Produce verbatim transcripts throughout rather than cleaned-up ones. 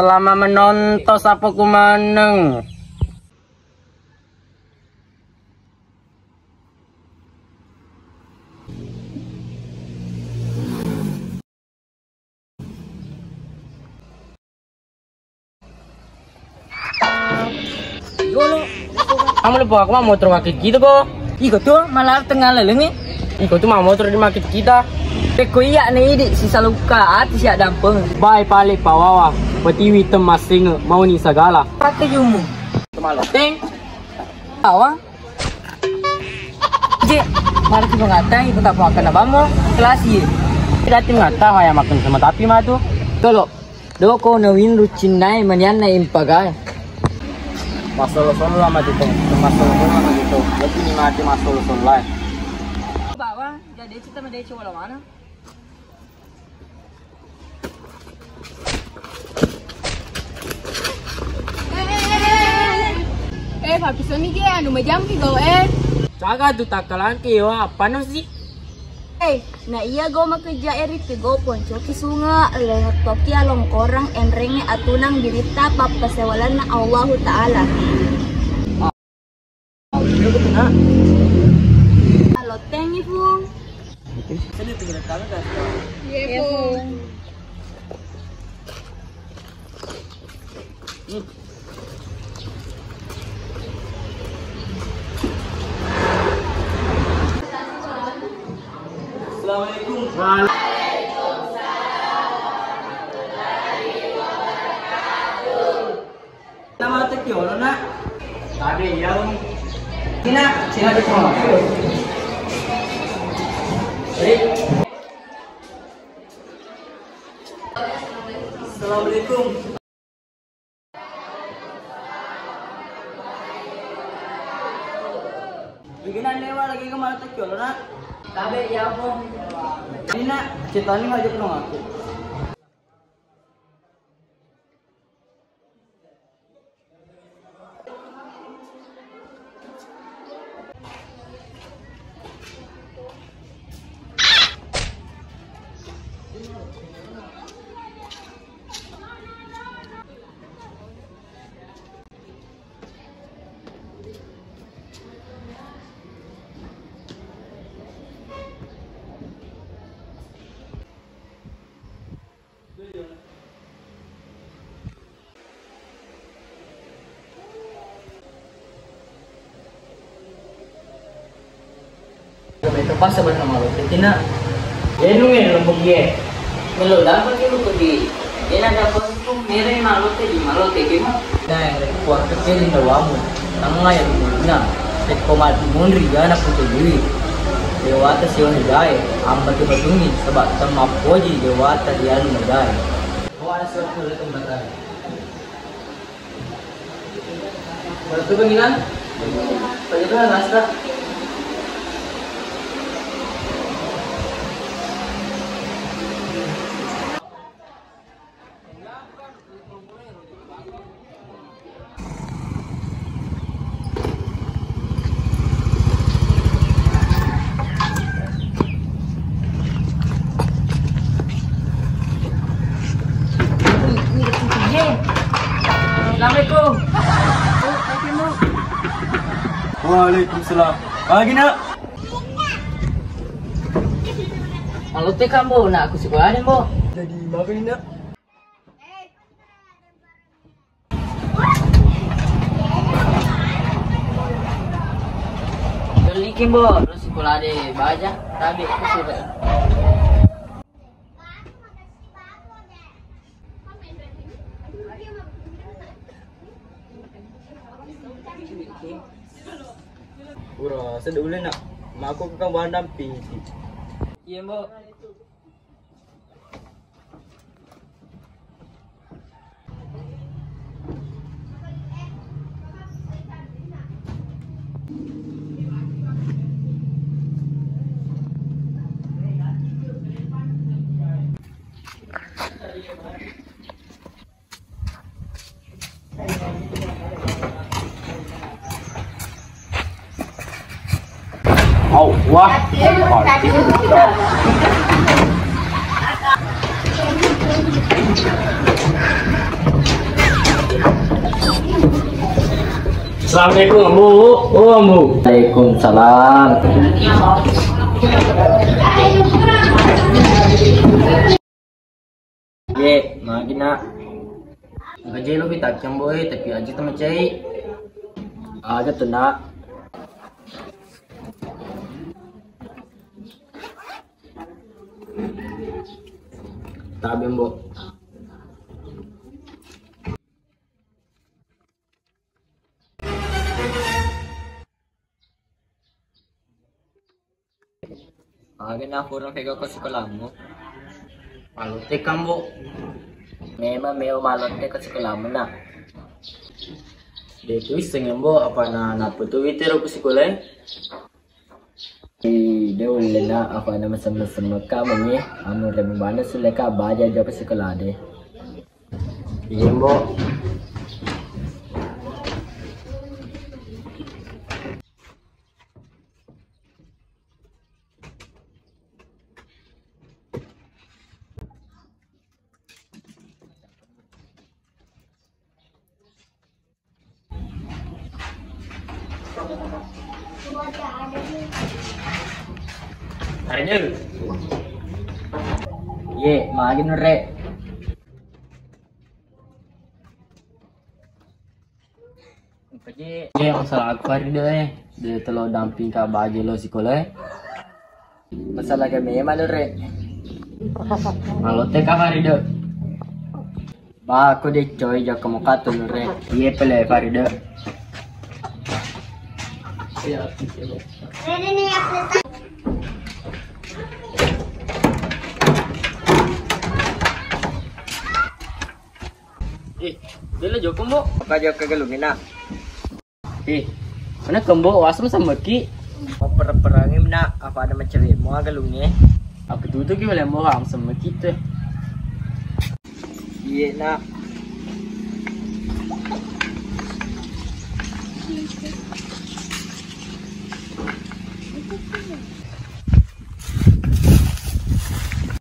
Selama menonton, sapa ku maneng. Jolo. Kamu lupa aku mau motor wakil kita kok. Iko tu malah tengah lelengi. Iko tu mau motor di market kita. Pekko iya ne idi sisa luka ati siak dampeng. Bai pale pawawa, petiwi temmaseng mau ni sagala. Pakai jumu. Teng. Awang. Je, mari kita ngatai, kita tak makan abangmu. Kelas ye. Tidak tim ngatai, ya makan sama tapi mah tu. Tolo. Doko na winru cinnae manianna impagai. Massolo-solo matu to. Massolo-solo matu to. Lebih ni mati massolo-solo lae. Bawa, jadi cerita mede coba mana? Eh, eh, eh, eh. Eh, Pak Pisoni ge anu majampi go eh. Caga tu takkalangke yo, apa no sih? Eh, na iya go makejja e ritu go poncoki sunge, lengettoki alongkorang enrengnge atunang biritta pappasewalanna Allahu Ta'ala. Lottengi, Pung. Iya, Pung. Assalamualaikum. Waalaikumsalam warahmatullahi wabarakatuh. Nama teki olo, Nak? Tabe, iya, Om. Sini, Nak. Sini, Nak. Assalamualaikum. Bikinan dewa lagi kemana teki olo, Nak? Tabe, iya, Om. Ini, Nak, ceritanya ngajak dong aku. Terpaksa banget sama lo, Tina. Denung ya, lembek dia. Melo dapat dia buku di. Dia nak dapat hukum merah malu teh di malu teh gimana? Nah, yang kuat kecil di dawamu. Tangngaya di munrinna, pekko mati munri, iyana pute dui. Dewata siwenni gae, ambatu batungi, saba temmappoji dewata ri anu gae. Awana siwettu ri tembatai. Berarti penginan? Penginan rasa. Assalamualaikum. Waalaikumsalam. Pagi, Nak. Malotte kan, Bo, nak aku sekolah deh, Bo. Jadi makan, Nak. Jolikin, Bo, terus sekolah deh, baja, tabe, aku sudah. Ura, sedde ulle, Nak. Mako ke kamu dampingi. Iya, Mbok. Au, wah. Assalamualaikum, Ambo. Oh, Ambo. Waalaikumsalam. Ye, magi, Nak. Engka je lo bitakkeng, Ambo, eh, tapi aja temacai. Aga tu, Nak. Tabe, Ambo. Aga na pura fega ko sikolamu? Malotte ka, Ambo. Memang meo malotte ko sikolamu, Nak. De' kuisseng, Ambo, apa na nappa tu witero ko sikola e. Ih, de' ulle, Nak, apa na mesem-mesem ka meni, anu, rembana sulle ka baja joko sikola de. Iya, Ambo. Arjo. Ye, magi nure. Engka je, ye, masalah aku hari de, eh. De telo damping ka baje lo sikola, eh. Masalah ke memang lo, Re. Malotte ka Farida. Ba, aku de coy, jaka mau katu lo, Re. Iye pele Farida. Eh, bela joko, Mbok. Apa joko galungina? Eh, mana kembo wasem sama ki? Perang-perangi mena apa ada macam mau galungnya? Aku tutup ki boleh mau ham sama kita. Iya, Nak.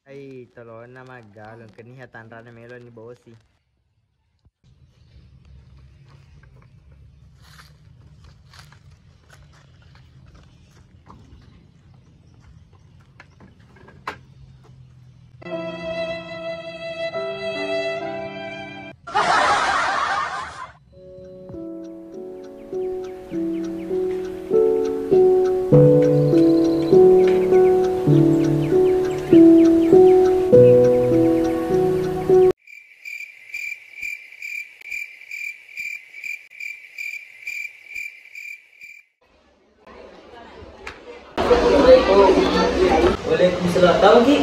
Ai, tolona maggalung keniha tanrana melo ni bosi. Assalamualaikum. Waalaikumsalam. Tahu ki?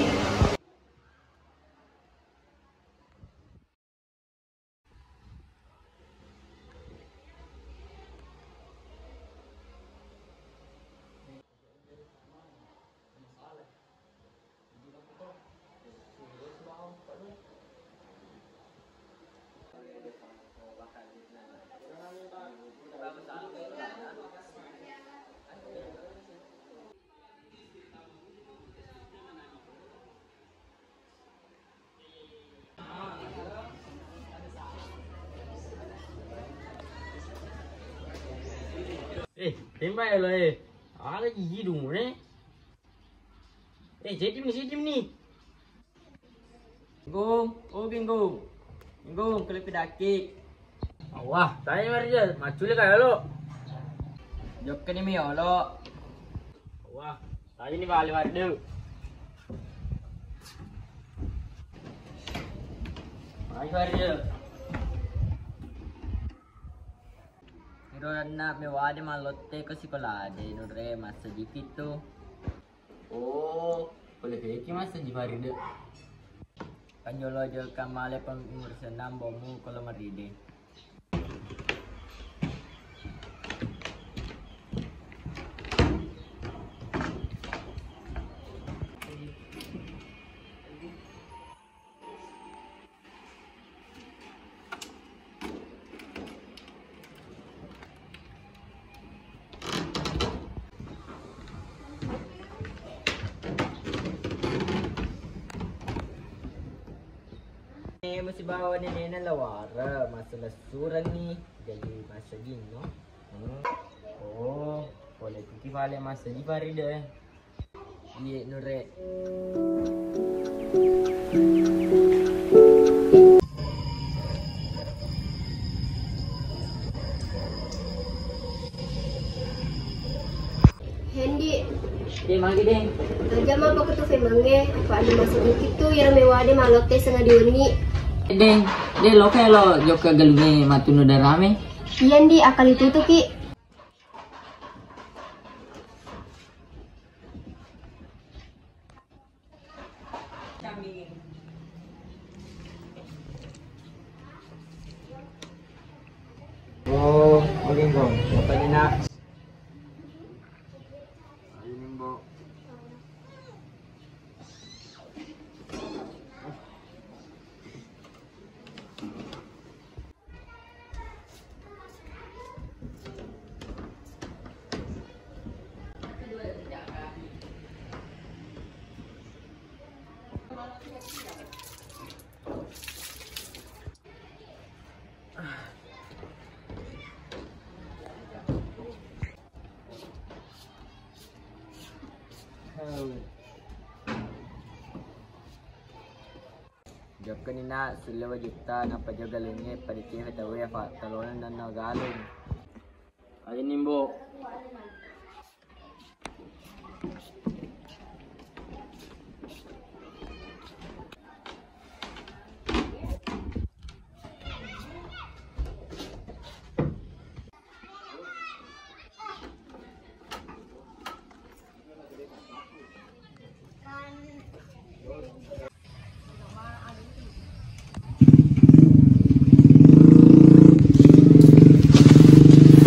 Eh, tembak ya lo, eh. Ala gigi dong, eh. Eh, jadi ni, jadi ni. Gong, oh, Gong, Gong. Gong, kelepi daki. Wah, tanya mari dia, maculi kayak lo. Jokke ni mi olo. Wah, tadi ni balik hari dulu. Balik hari dulu. Iro anak mewade malotte ke sekolah de nure masa dikit tu. Oh, boleh beki masa di Faride. Kanjolo aja kamale pengurus enam bomu kalau meride. Eh, masibawa nenena lawara, masalah surang ni, jadi masajing no. Hmm. Oh, boleh kuki balik masajing Farida. Iye, Nure. Hendi. Iya, magi, Deng. Aja ma apa ketu femange, apa ada masuk bukit tu, ya, mewade malote sengadi wengi. Deng, Deng, lo kayak lo jokka galunge matunu darame. Iya, Ndi, akal itu tuh, Ki. Oh, oke, Mbok. Bapak ini, Nak. Ini, Mbok. Jokkani, Nak, sulle wajutta, nappa jokka galungnge, pada cewe tauwe, apa talona nanna galung. Aja nimbo.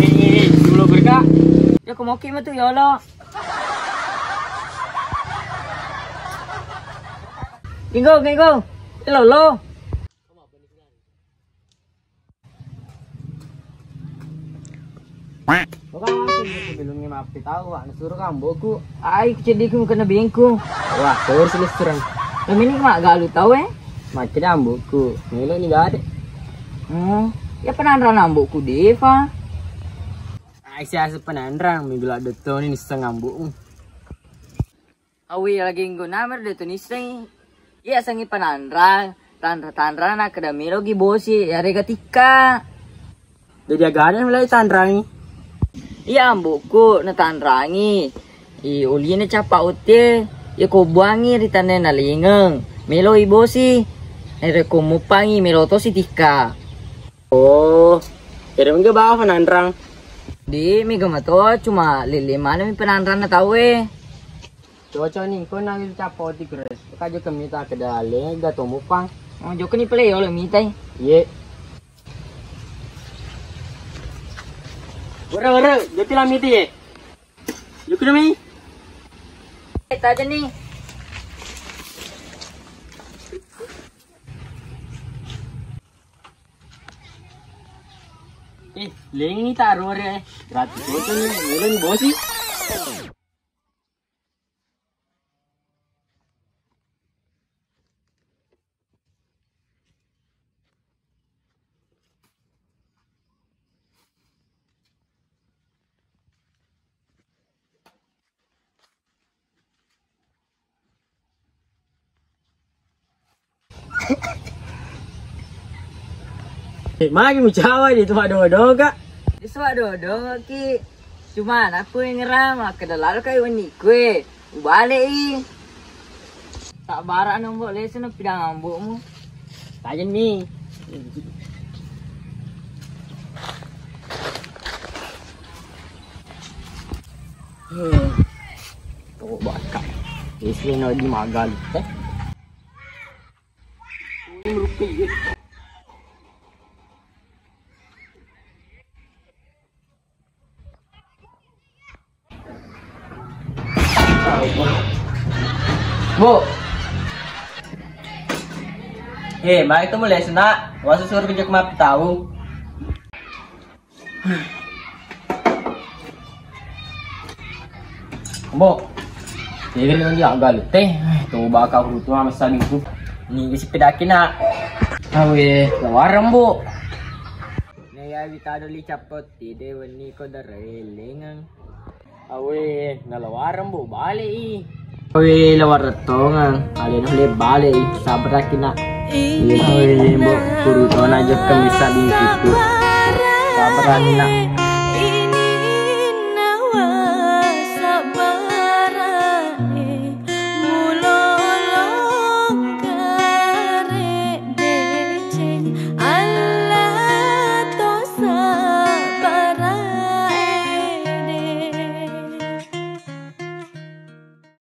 Nih, nih, nih, sepuluh berkah. Ya, aku mau kirim tuh, ya Allah. Genggo, genggo. Lo, lo. Belumnya maaf tau, Wak. Nasuro ka amboku. Ai, kuceddiku kena bengku. Wah, terus, terus, terus. Kami ini mak galu tau, eh? Makkeda amboku. Melo ni gade. Hmm, ya penanrang amboku, Deva. Ai, siasa penanrang, minggu la dottoni nisseng amboku. Awi lagi nggo namar de tu nissengi. Iya sengi pananrang, tanra-tanra na keda melo gi bosi, yarega tikka. Jadi agana mulai tanrangi. Iya amboku na tanrangi. I uline capa utie, iya ko buangi ri tanne na lingeng. Melo i bosi. Ere ko mupangi melo tosi tikka. Oh, ere mega bawa pananrang. Di mega mato cuma lele mana mi pananrang na tau e. Cocok ni, ko nang itu capoti kres. Kajo ke mita ke dale, ga to mupang. Oh, jokka ni pale yolo mitai. Ye. Wara, wara, jokka la miti ye. Jokka mi. Eh, taja ni. Eh, lengi taro re. Gratis foto ni, ulun bosi. Eh, magi mucawa di tu dodo ka? Di suwa dodo ki. Cuma aku yang ngeram, makkeda lalo kai wenni kue. Ubale i. Tak barak nombok lesu no pidang ambokmu. Tajen ni. Tuh bakal. Isi no di magal. Eh. Ini merupakan. Bu. Eh, magi tu mulai sena. Wasu suruh kerja ke mapi tahu. Bo, jadi nanti agak letih. Eh, tuh bakal rutu sama sabiku. Ni isi pedaki nak. Awe, lawareng, Bu. Nayawi tadoli cappotti de wenni ko darelengeng. Awe, nalawareng, Bu, bale i. Awe, lawareng tongeng. Alena le bale i. Sabaraki, Nak. Iya, awe, Bu, puru tona jokka misa bingkikku. Sabaraki, Nak.